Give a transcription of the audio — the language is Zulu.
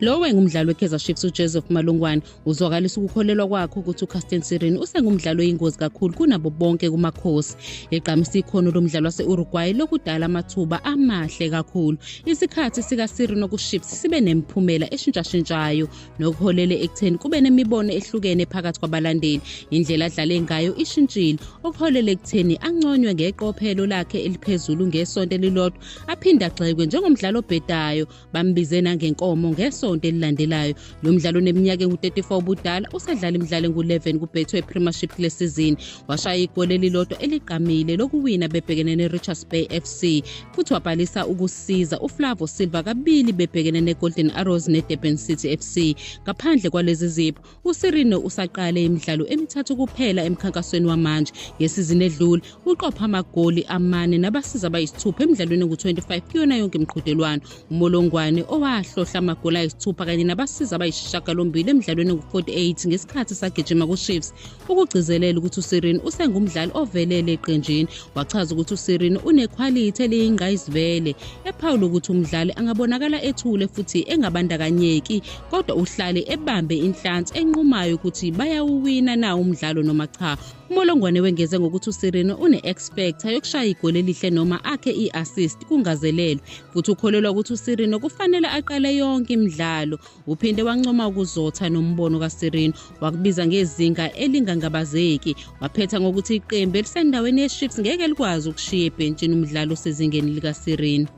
Lo wayengumdlali weKaizer Chiefs uJoseph Malungwane uzwakalisa ukukholelwa kwakhe ukuthi uCaston Sirino usengumdlali oyingozi kakhulu kunabo bonke kuMakhosi. Egqamisa ikhono lomdlali wase-Uruguay lokudala amathuba amahle kakhulu. Isikhathi sikaSirino kuChiefs sibe nemiphumela eshintshashintshayo nokuholele ekutheni kube nemibono ehlukene phakathi kwabalandeli. Indlela adlale ngayo ishintshile okuholele ekutheni anconywe ngeqophelo lakhe eliphezulu ngesonto elilodwa aphinde agxekwe njengomdlali obhedayo bambize nangenkomo ngesonto elilandelayo. Lo mdlalo oneminyaka engu-34 ubudala usedlala imidlalo engu-11 kuBetway Premiership kule sizini. Washaya igoli elilodwa eligqamile lokuwina bebhekene ne-Richards Bay FC futhi wabhalisa ukusiza uFlavo Silva kabili bebhekene ne-Golden Arrows ne-Durban City FC. Ngaphandle kwalezi zipho, uSirino usaqale imidlalo emithathu kuphela emkhankasweni wamanje. Ngesizini edlule, uqopha amagoli amane nabasiza abayisithupha emidlalweni engu-25 kuyona yonke imiqhudelwano. UMolongwane owahlohla amagoli ayisithupha kanye nabasiza abayisishiyagalombili emidlalweni engu-48 ngesikhathi sagijima kuChiefs ukugcizelela ukuthi uSirino usengumdlali ovelele eqenjini. Wachaza ukuthi uSirino unekhwalithi eliyingqayizivele, ephawula ukuthi umdlali angabonakala ethule futhi engabandakanyeki kodwa uhlale ebambe inhlansi enqumayo ukuthi bayawuwina na umdlalo noma cha. UMolongwane wengeze ngokuthi uSirino une-X factor yokushaya igoli elihle noma akhe i-assist kungazelelwe futhi ukholelwa ukuthi uSirino kufanele aqale yonke imidlalo. Uphinde wancoma ukuzotha nombono kaSirino, wakubiza ngezinga elingangabazeki. Waphetha ngokuthi iqembu elisendaweni yeChiefs ngeke likwazi ukushiya ebhentshini umdlalo osezingeni likaSirino.